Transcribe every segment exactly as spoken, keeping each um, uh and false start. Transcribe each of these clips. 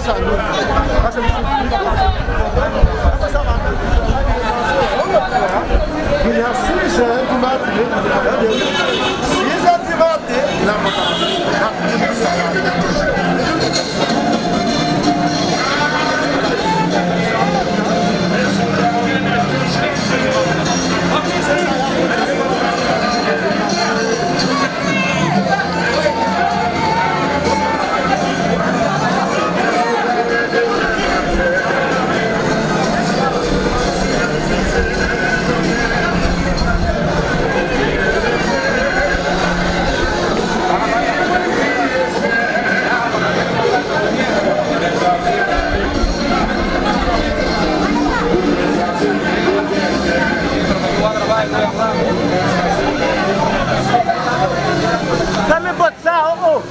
Sa nou, paske nou soufri, nou pa pase. Apre sa, pa pase. Kounye a, sis è di maten, sis è di maten, n ap, n ap, n ap, Fèmen pòt sa, oh, oh.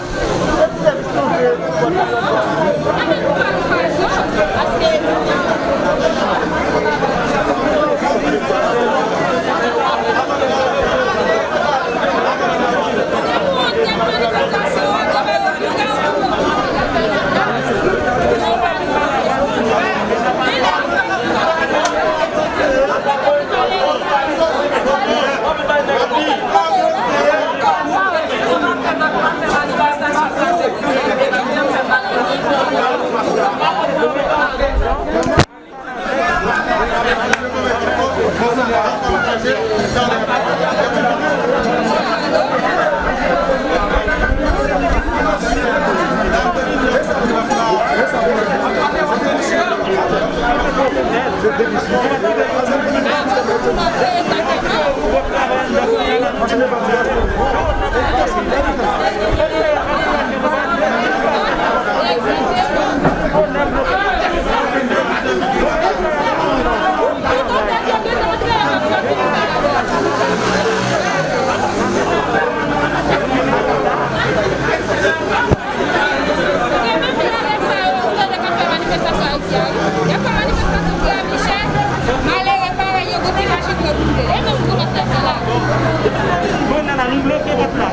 Bon, nana, nou bloke pòt la.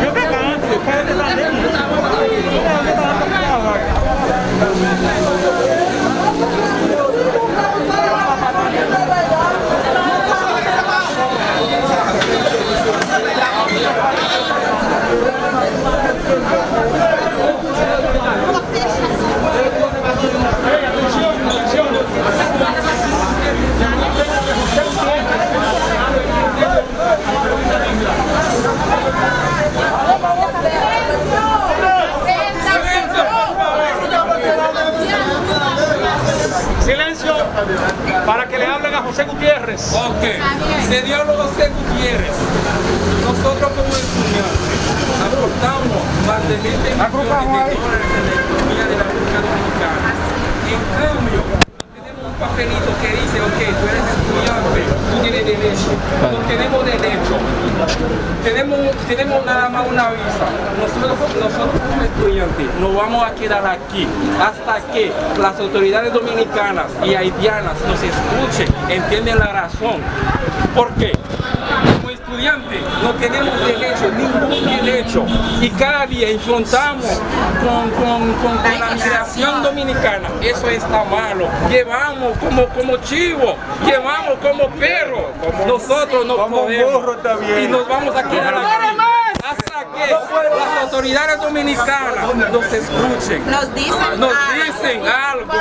Yo pa ka rantre, fò yo desann depi. Yo pa rantre travay. Silencio, para que le hablen a José Gutiérrez. Ok. Señor José Gutiérrez, nosotros como estudiantes aportamos más de veinte millones de dólares en la economía de la República Dominicana. En cambio, tenemos un papelito que dice, ok, tú eres estudiante, tú tienes derecho. No tenemos derecho. Tenemos, tenemos nada más una visa. Nosotros, nosotros como estudiantes nos vamos a quedar aquí hasta que las autoridades dominicanas y haitianas nos escuchen, entienden la razón. ¿Por qué? Como estudiantes no tenemos derecho, ningún derecho. Y cada día enfrentamos con, con, con, con la migración dominicana. Eso está malo. Llevamos como, como chivo, llevamos como perro. Nosotros no podemos. Y nos vamos a quedar aquí hasta que las autoridades dominicanas nos escuchen. Nos dicen algo. Nos dicen algo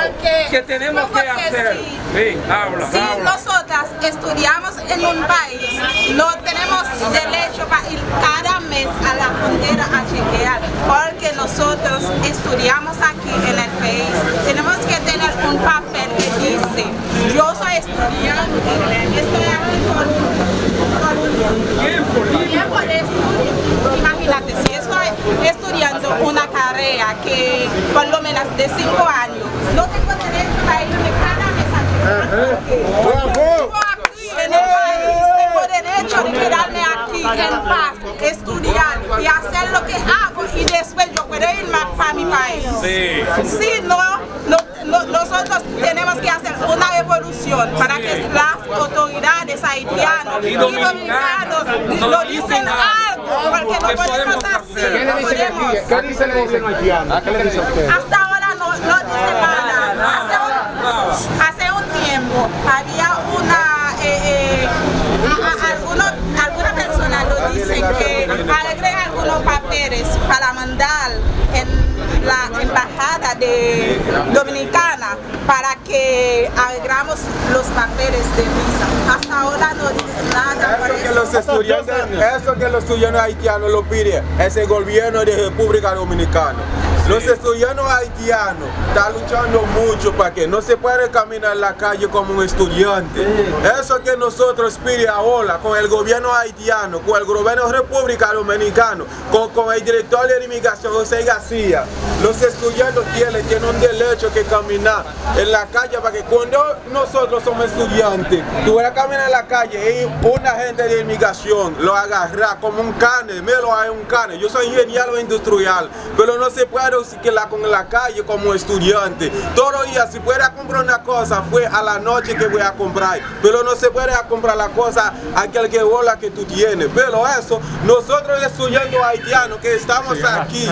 que tenemos que hacer. Sí, habla, habla. Si nosotras estudiamos en un país, no tenemos derecho para ir cada mes a la frontera a chequear, porque nosotros estudiamos aquí en el país. Tenemos que tener un papel que dice, yo soy estudiante, estoy aquí por, por un tiempo de estudio. Imagínate, si estoy estudiando una carrera que por lo menos de cinco años, no tengo derecho a irme cada mes a chequear. Ajá. Bravo. Vivo aquí en el país, tengo derecho de quedarme aquí en paz, estudiar y hacer lo que hago y después yo puedo irme para mi país. Sí. Si no, no, no, nosotros tenemos que hacer una revolución para que las autoridades haitianas y dominicanos nos dicen algo, porque no podemos así, no podemos. ¿Qué dice el gobierno haitiano? ¿Qué le dice a ustedes? Hasta ahora no, no dice de Dominicana para que arreglamos los papeles de visa. Hasta ahora no dicen nada por eso. Eso que los estudiantes, eso que los estudiantes haitianos lo piden, es el gobierno de República Dominicana. Los estudiantes haitianos están luchando mucho para que no se puede caminar en la calle como un estudiante. Eso que nosotros pide ahora con el gobierno haitiano, con el gobierno de República Dominicana, con, con el director de inmigración, José García, los estudiantes tienen, tienen un derecho que caminar en la calle, porque cuando nosotros somos estudiantes, tú vas a caminar en la calle y un agente de inmigración lo agarra como un cane, me lo hay un cane. Yo soy ingeniero industrial, pero no se puede circular con la calle como estudiante. Todo día, si puedo comprar una cosa, fue a la noche que voy a comprar. Pero no se puede comprar la cosa aquel que bola que tú tienes. Pero eso, nosotros estudiantes haitianos que estamos aquí,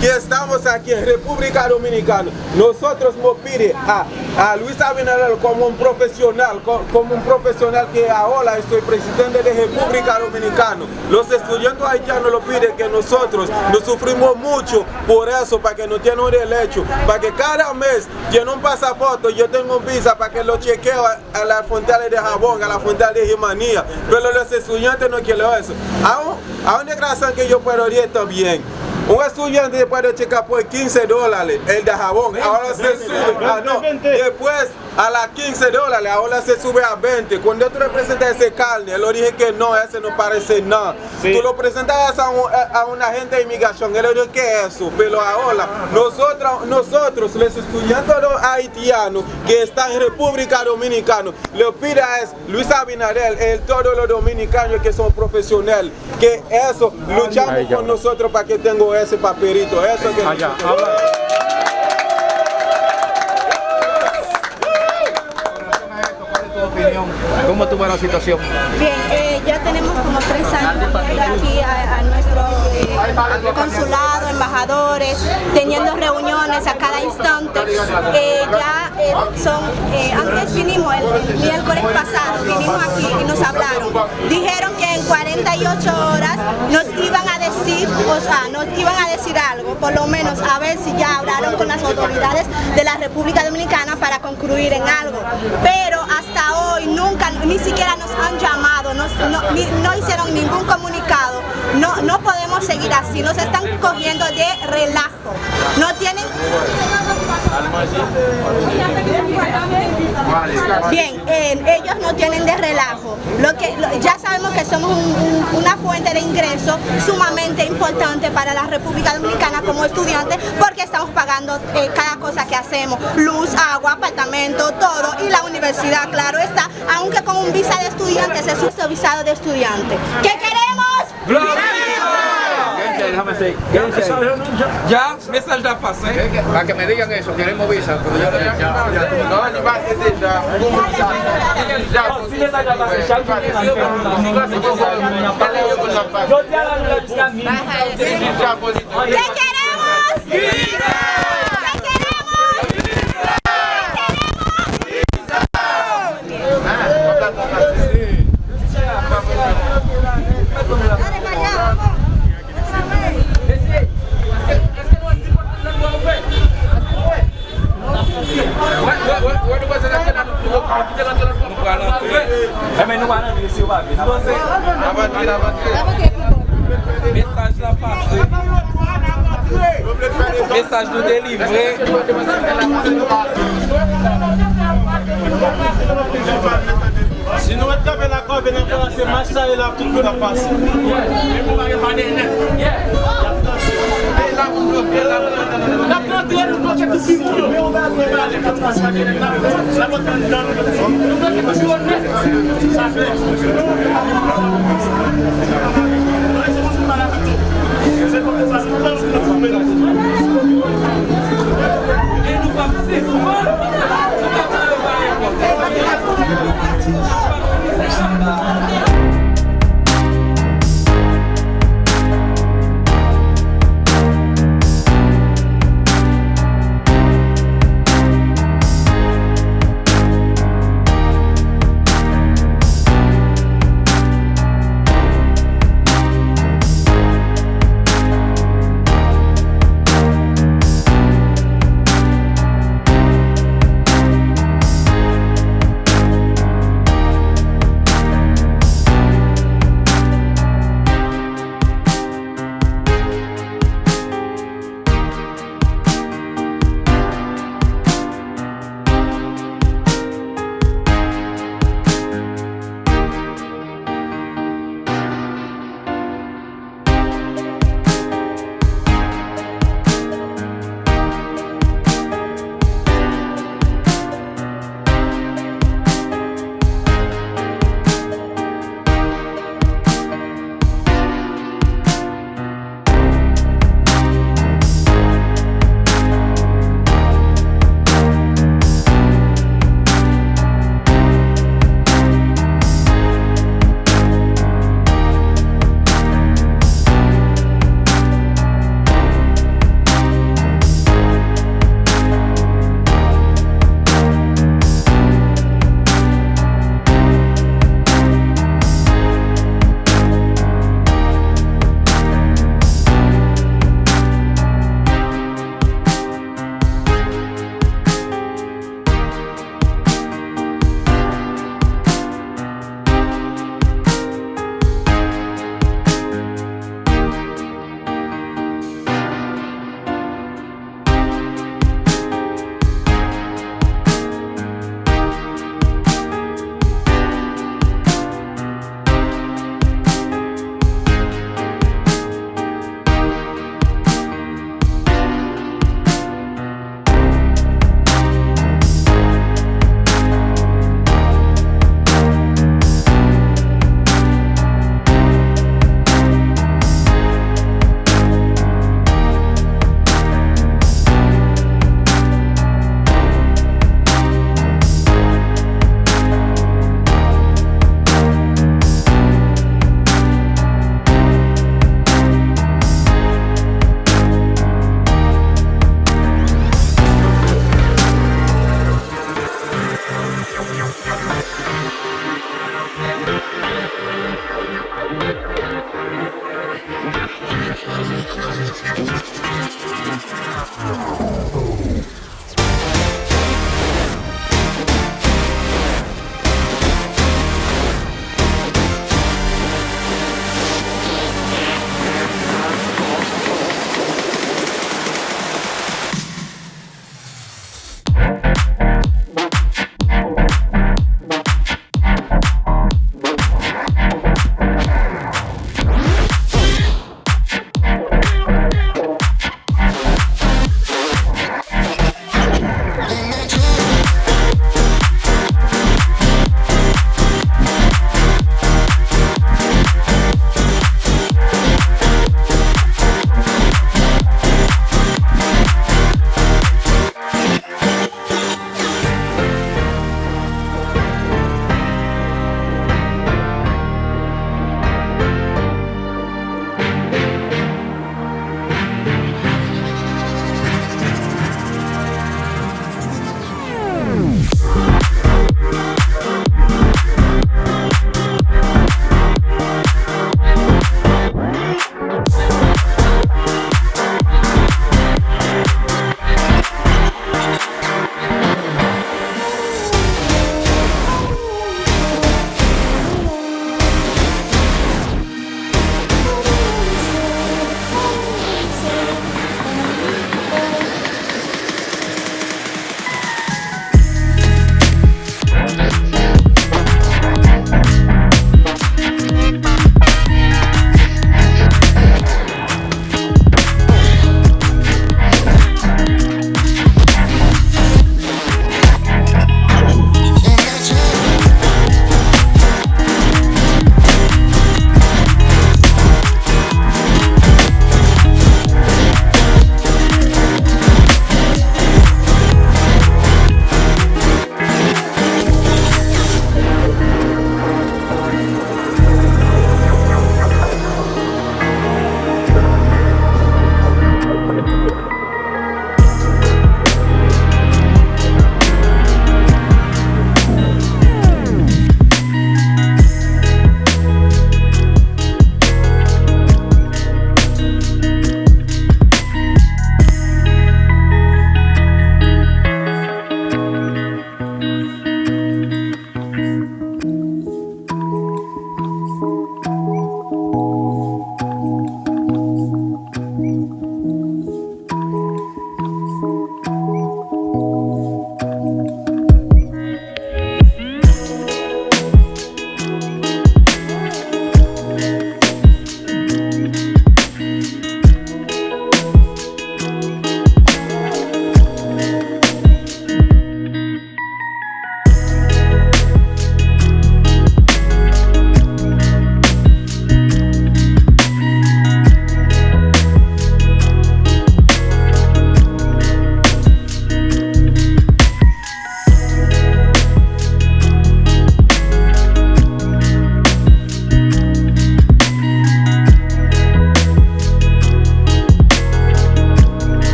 que estamos aquí en República Dominicana, nosotros nos pide a, a Luis Abinader como un profesional, co- como un profesional que ahora estoy presidente de República Dominicana. Los estudiantes haitianos lo piden que nosotros nos sufrimos mucho por eso, para que no tienen un derecho, para que cada mes tiene un pasaporte, yo tengo un visa para que lo chequeo a la frontera de Dajabón, a la frontera de Jimaní, pero los estudiantes no quieren eso. A un, a una declaración que yo puedo leer también. Un estudiante puede checar por quince dólares el Dajabón. Ahora se sube. Ah, no. Después a la quince dólares, ahora se sube a veinte. Cuando tú le presentas ese carne, él lo dije que no, ese no parece nada. Tú lo presentas a, un- a un agente de inmigración, él dice que eso, pero ahora nosotros, nosotros, los estudiantes haitianos que están en República Dominicana, le pide a es- Luis Abinader, el todo los dominicanos que son profesionales, que eso, luchamos con nosotros para que tengo ese papelito, eso que nosotros- ¿Cómo tú ves la situación? Bien, eh, ya tenemos como tres años viendo aquí a, a nuestro eh, consulado, embajadores, teniendo reuniones a cada instante. Eh, ya eh, son, eh, antes vinimos el, el miércoles pasado, vinimos aquí y nos hablaron. Dijeron que en cuarenta y ocho horas nos iban a decir, o sea, nos iban a decir algo, por lo menos a ver si ya hablaron con las autoridades de la República Dominicana para concluir en algo. Pero hasta hoy nunca, ni siquiera nos han llamado, nos- no, ni- no hicieron ningún comunicado. No, no podemos seguir así, nos están cogiendo de relajo. No tienen. Bien, eh, ellos no tienen de relajo. Lo que, lo- ya sabemos que somos un- un- una fuente de ingreso sumamente importante para la República Dominicana como estudiantes, porque estamos pagando eh, cada cosa que hacemos, luz, agua, apartamento, todo, y la universidad, claro está, aunque con un visa de estudiante, es un visado de estudiante. ¿Qué queremos? Ya, mesaj la pase. Para que me digan eso, queremos visa. Pero yo no tengo nada. No, ni más, este, ya. Ya, si mesaj la pase, chak jou gen nan fè nou nan nou. Jodi a la nou la jiska midi. Ya, ¿Qué queremos? Visa. ¿Qué queremos? ¿Qué queremos? Visa. Mesaj la pase. Mesaj nou delivre. Si nou ret kanpe la, kanpe nan fwa, se mach sa ye la, tout moun ap pase. N ap rantre, nou bloke tout biro yo.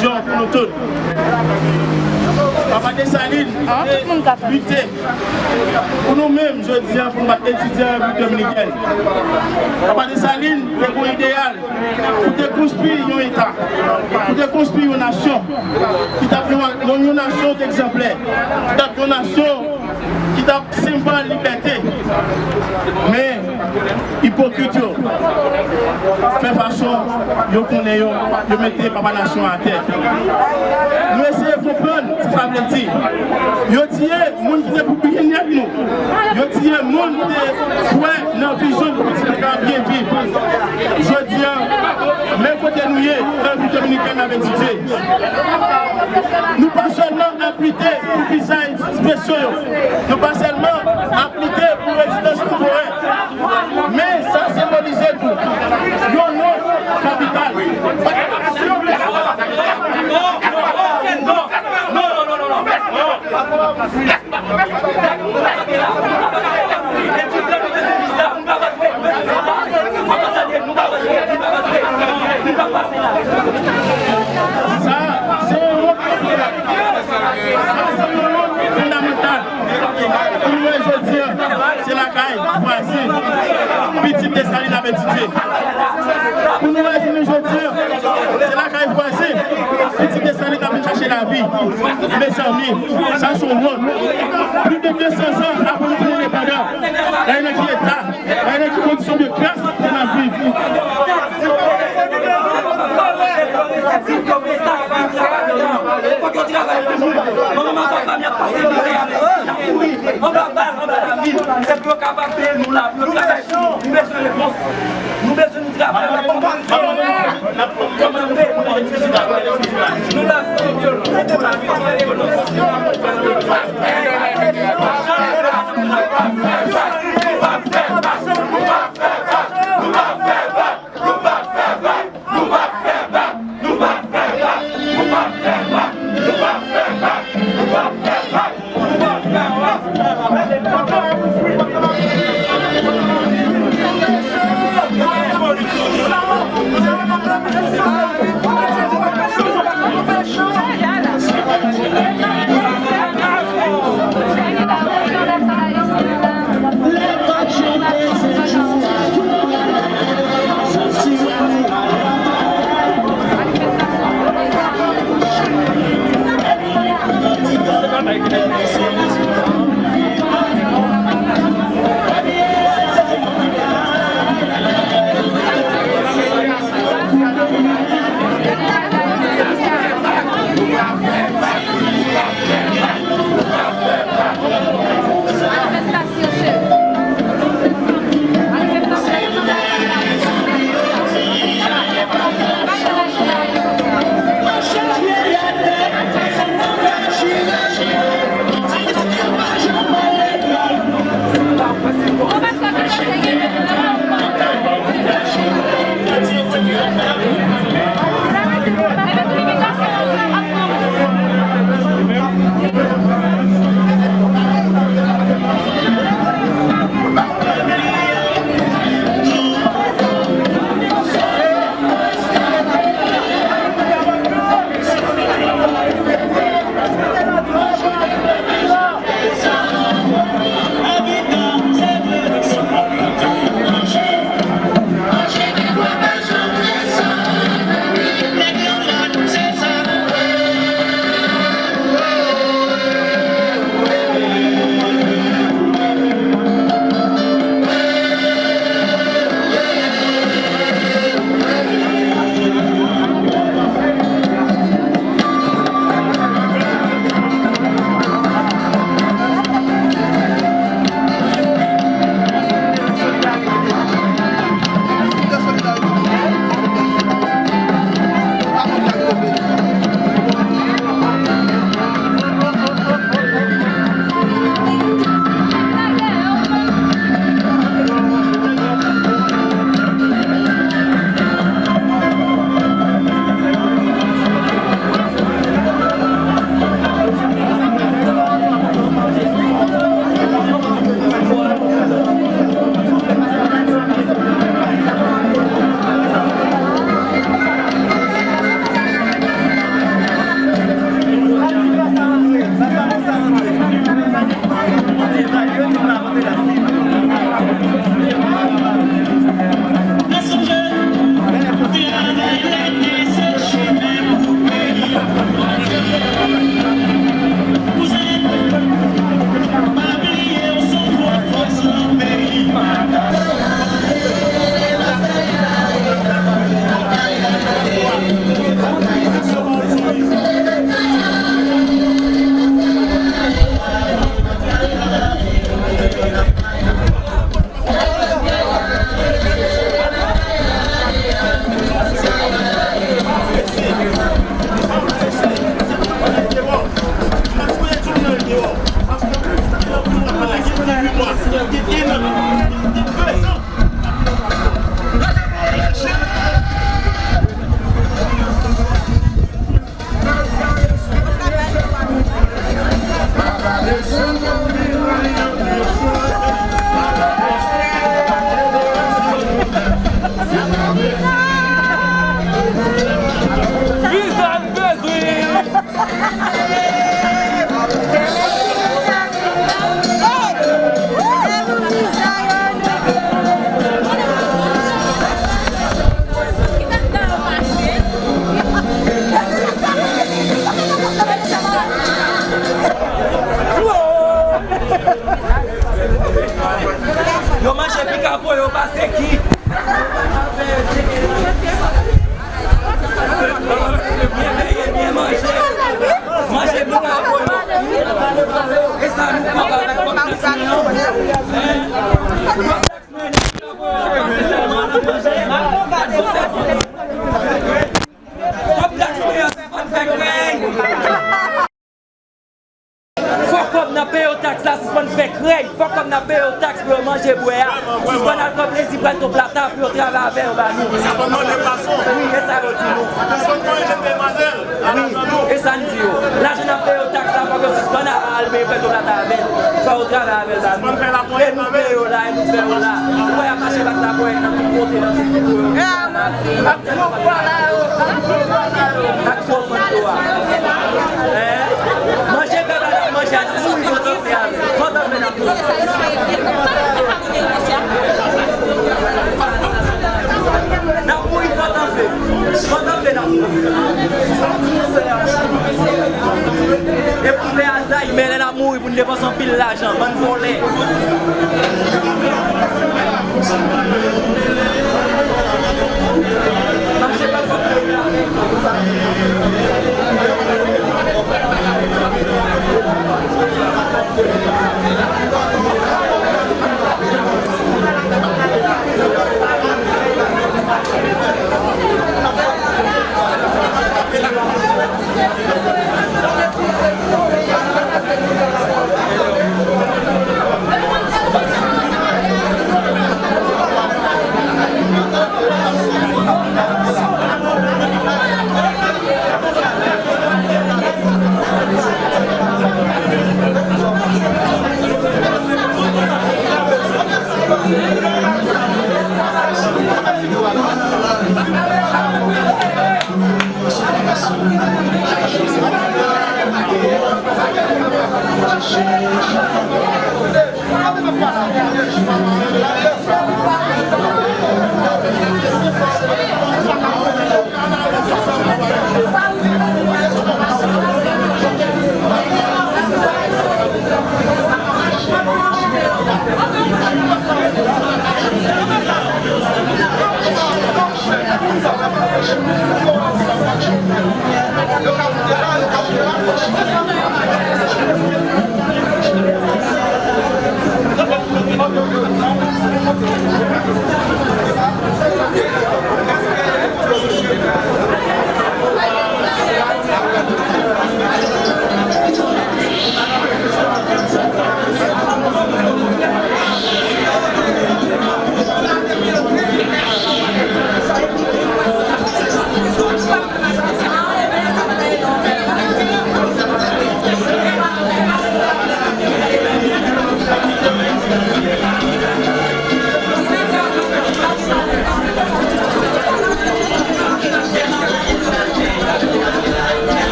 Pou nou tout. Papa Desalin te lite pou nou menm, jodi a, pou nou pa t etidye an Repiblik Dominikèn. Papa Desalin te gen yon ideyal pou te konstwi yon Eta, pou te konstwi yon nasyon ki t ap yon, yon, yon nasyon ki egzanplè, ki t ap yon nasyon ki t ap senbòl libète. Men, ipokrit yo fè fason yo konnen yo, yo mete papa nasyon an atè. Nou eseye konprann sa sa vle di. Yo tiye moun ki te pou byenèt nou. Yo tiye moun ki te kwè nan vizyon pou pitit nou ka byen viv. Jodi a, men kote nou ye, nan Repiblik Dominikèn, n ap etidye. Nou pa sèlman ap lite pou vizaj espesyal yo. Nou pa sèlman ap lite pou rezidans tanporè. Men sa senbolize tou yon non kapital. Sa, se yon wont. Sa, se yon wont fondamantal. Pou nou wè jodi a, se lakay vwazen pitit Desalin ap etidye. Pou nou wè jounen jodi a, se lakay vwazen pitit Desalin ap vin chache lavi. Mezanmi, sa se yon wont. Plis de de san zan apre nou fin endepandan, gade nan ki eta, gade nan ki kondisyon de gras n ap viv. Fòk yo travay pou nou. Manman, papa m, y ap pase mizè, y ap kouri anba bal, anba ravin. Se pou yo kapab peye nou la, pou yo travay pou nou. Nou bezwen repons. Nou bezwen nou travay. Kòmande, nou bezwen travay. Nou la san vyolans. Nou la san vyolans. Taks la sispann fè krèy. Fòk kòb n ap peye yo taks pou yo manje, bwè a. Sispann al pran plezi, pran ton plata pou yo travay avè yo ba nou. Sispann manje pwason. Wi, e sa yo di nou. Sispann manje demwazèl. Wi, e sa n di yo. Lajan n ap peye yo taks la, fòk yo sispann al peye pran ton plata avè l. Fò yo travay avè l ba nou. E nou peye yo la, e nou fè yo la. Ou wè y ap mache bat la, bwè nan tout kote, nan tout kote. Ak gwo fanta yo. Ak gwo fanta yo a. Hein? Manje pèp la n ap manje a, n ap mouri fantan fè avè l. Fantan fè n ap mouri. N ap mouri fantan fè. Fantan fè n ap mouri. E pou n fè Alzheimer, lè n ap mouri pou n depanse anpil lajan, bann vòlè.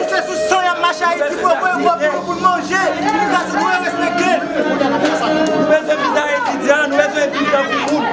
Se sou san y ap mache Ayiti pou yo voye kòb pou nou manje. Imigrasyon nou respekte. Nou bezwen viza etidyan, nou bezwen viv tankou moun.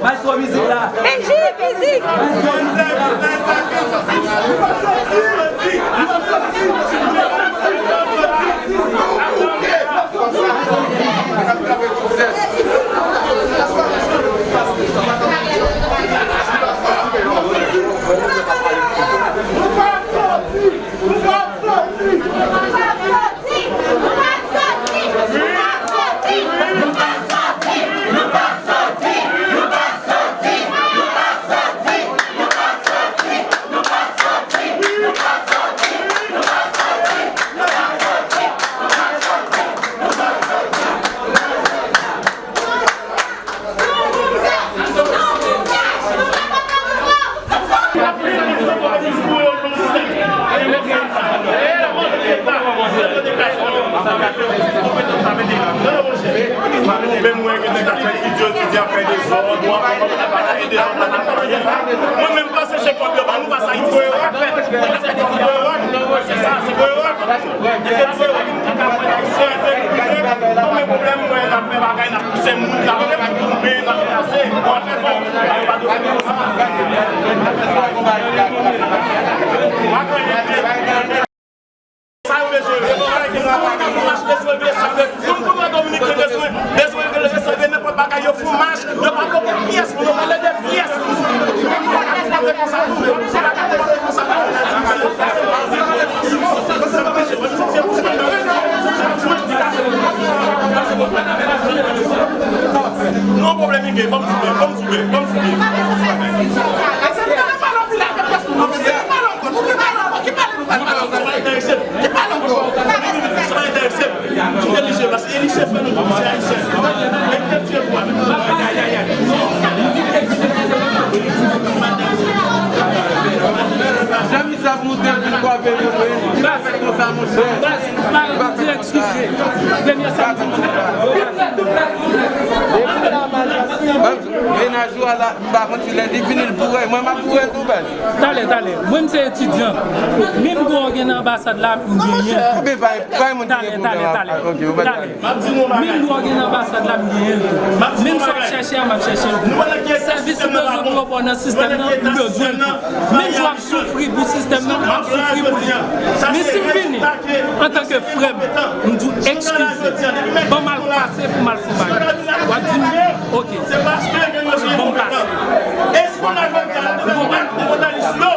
Maestro, mizik la. Mizik, mizik. Menm mwen gen nèg k ap fè videyo, ki di ap fè dezòd, w ap fè dezòd, w ap fè dezòd, w ap fè dezòd. Mwen menm pase se kòb yo ban nou, pase Ayiti, se sa k ap fèt. Se sa, se sa. Eske se ou ki ka pran Ayisyen, se prive? Mwen men pwoblèm, mwen, n ap fè bagay, n ap pouse moun, n ap fè moun tonbe, n ap kase, w ap fè fò. Yo pa dwe fè konsa. Sa yo bezwen, yo bezwen, yo bezwen, yo bezwen, yo bezwen, yo bezwen, yo bezwen, nenpòt bagay, yo fè yon mach, yo pa poko pyès, pou yo pale de pyès. Yo pa ka konprann konsa, yo pa ka konprann konsa. Non, pwoblèm li gen, ban m soupe, ban m soupe, ban m soupe. Sa pa enterese m. Sa pa enterese m. Kite Elisye, paske Elisye fè nou tout, se Ayisyen. Elisye fè nou tout. Jan misye ap moute, l vin kwape nou, wi. Li pa fèt konsa, monchè. Baz, baz, baz, eskize. Premye sa m di. Mennaj ou a la, m pa konn si lè li vini, l boure. Mwen, m ap boure tou, baz. Talè, talè. Mwen, m se etidyan. Menm gwo gen nan anbasad la, m genyen. Oubyen pa, pa moun ki gen pwoblèm ak, ak, ok, ou pa. Talè. Menm gwo gen nan anbasad la, m genyen l tou. Menm sa w ap chèche a, m ap chèche l tou. Sèvis ou bezwen pou yo ba w nan sistèm nan, m bezwen l tou. Menm jan w ap soufri pou sistèm nan, m ap soufri pou li. Men si m vini, antanke frè m, m di w, eskize, ban m al pase pou m al fè yon bagay. W ap di m, ok, ban m pase. E si kounye a jodi a, nou te fè yon pakt, nou te fè yon alyans, yo,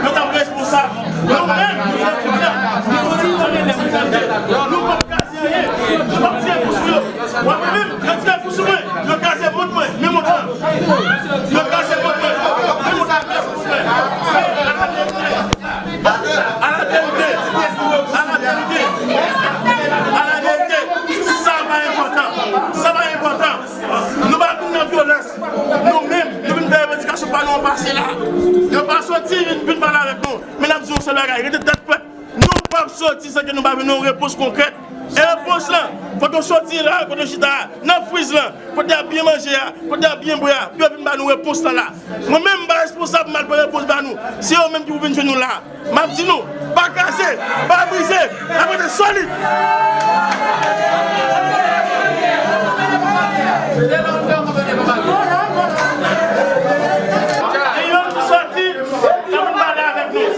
yo t ap responsab. Nou menm, nou fè yon pakt. Men si yo renmen m tande, nou p ap kraze anyen. Nou p ap tire kou sou yo. W ap menm, yo tire kou sou mwen. Yo kraze mont mwen, men mont lan. Yo kraze mont mwen, men mont lan kraze sou mwen. A la verite, a la verite, a la verite, sa pa enpòtan. Sa pa enpòtan. Nou pa vin nan vyolans. Nou menm, nou vin fè revandikasyon pa nou an pase la. Yo pa soti vin, vin pale avèk nou. Men n ap di yon sèl bagay, rete tèt frèt. Nou p ap soti san ke nou pa jwenn yon repons konkrèt. E repons lan, fòk yo soti la, kote yo chita a, nan friz lan, kote y ap byen manje a, kote y ap byen bwè a, pou yo vin ba nou repons lan la. Mwen menm, m pa responsab, m al pran repons ba nou. Se yo menm ki pou vin jwenn nou la. M ap di nou, pa kraze, pa brize, n ap rete solid. E yo ki soti, sa pou pale avèk nou.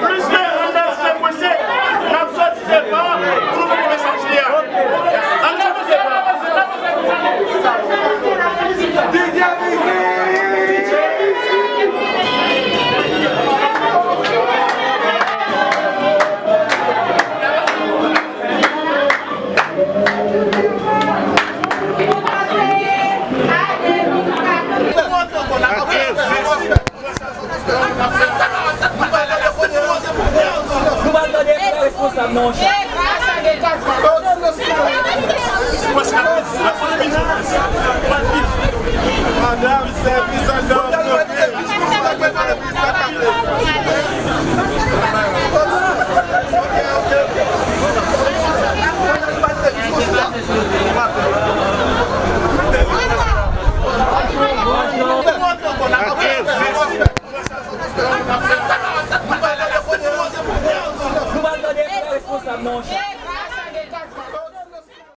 Pliske anndan se prese, n ap soti devan pou nou pote mesaj li a. Ann soti devan. Nou pa tande responsab nan yon chan.